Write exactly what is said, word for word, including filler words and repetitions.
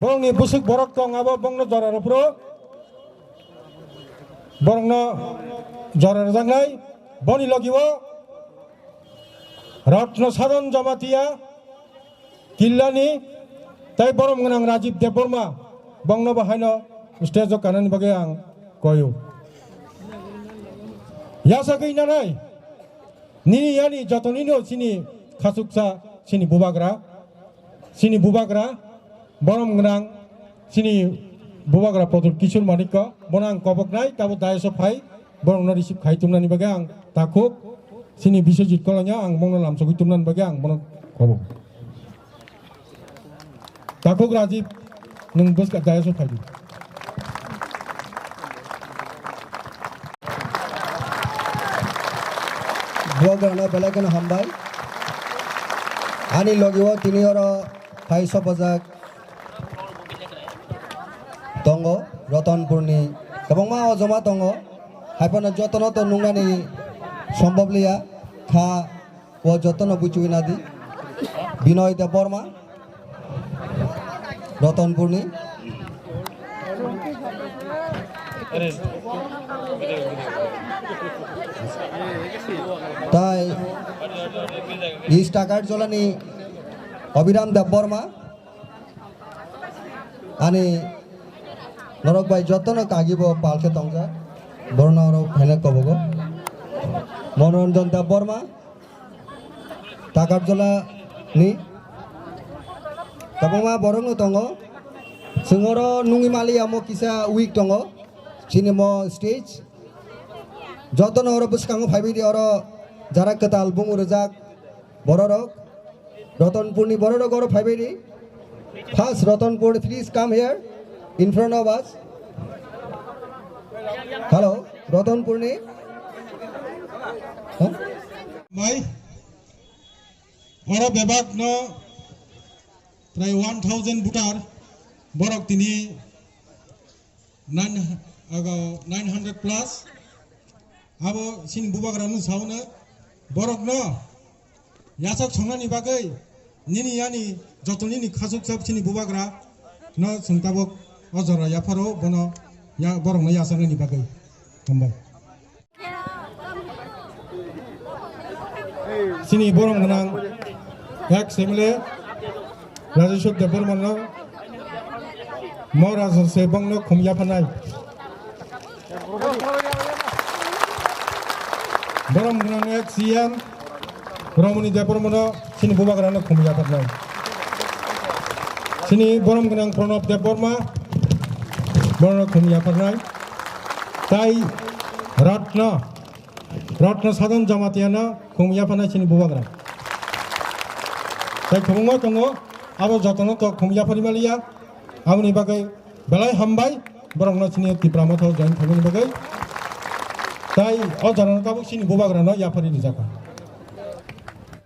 Borokni bwswk borok tong abo bongno jora rw phuru. Borokno jora rwjaknai. Boni logi o Ratna Sadhan Jamatia Killani tei borom gwnang Rajib Debbarma bongno bo haino stage o kanani bagwi ang koyo. Yasagwi nanai nini yani jotonino chini khachuksa chini bubagra, chini bubagra borom gwnang chini bubagra Pradyot Kishore Manikya bono ang koboknai tabo dayas o phai borokno receive khai tumnani bagwi ang takhuk chini Biswajit Kolanya ang bongno lamsogwi tumnani bagwi ang bono kobok. Takhuk Rajib, nwng bwskang dayas o phai di. Bubagrano belai kheno hambai. Ani logi o tini oro phai sopajak tongo, Ratanpurni kwbangma ojoma tongo. Haiphano jotono to nuknani sombhob liya kha. O jotono buchugwi nadi. Binoy Debbarma, Ratanpurni. Tai East Takarjolani Abhiram Debbarma. Ani norok bai jotono kagi bo pal khe tongjak. Borokno oro phaina kobogo. Manoranjan Debbarma, Takarjola ni kwbangma borokno tongo. Chwng oro nungwi maliya mo kisa week tongo. Chini mo stage. Jotono oro bwskango phaibai di oro jara kwtal bung rwjak. Bororok, Ratanpurni bororok oro phaibai di. First Ratanpur, please come here in front of us. Hello, Ratanpurni. Huh? Mai, oro bebak no prai one thousand voter borok tini nine, aga nine hundred plus. Abo chini bubagra no sauna borok no yachak songnani bagwi nini yani joto nini khasuk chap chini bubagra no chwng tabuk o jora yapharo bono ya, borok no yachaknani bagwi. Hambai. Chini borom gwnang ex M L A Rajeshwar Debbarmano mo raja se bongno khum yaphanai. Borom gwnang ex C M Romoni Debbarmano chini bubagrano khum yaphanai. Chini borom gwnang Pranab Debbarma bono khum yaphanai. Tai Ratna Ratna Sadhan Jamatiano khum yaphanai chini bubagra. Tai khumungma tongo, abo jotono to khum yaphari maliya. Aboni bagwi belai hambai, borokno chini Tipra Motha join khaimani bagwi. Tai o jorano tabuk chini bubagrano yaphari rijaka.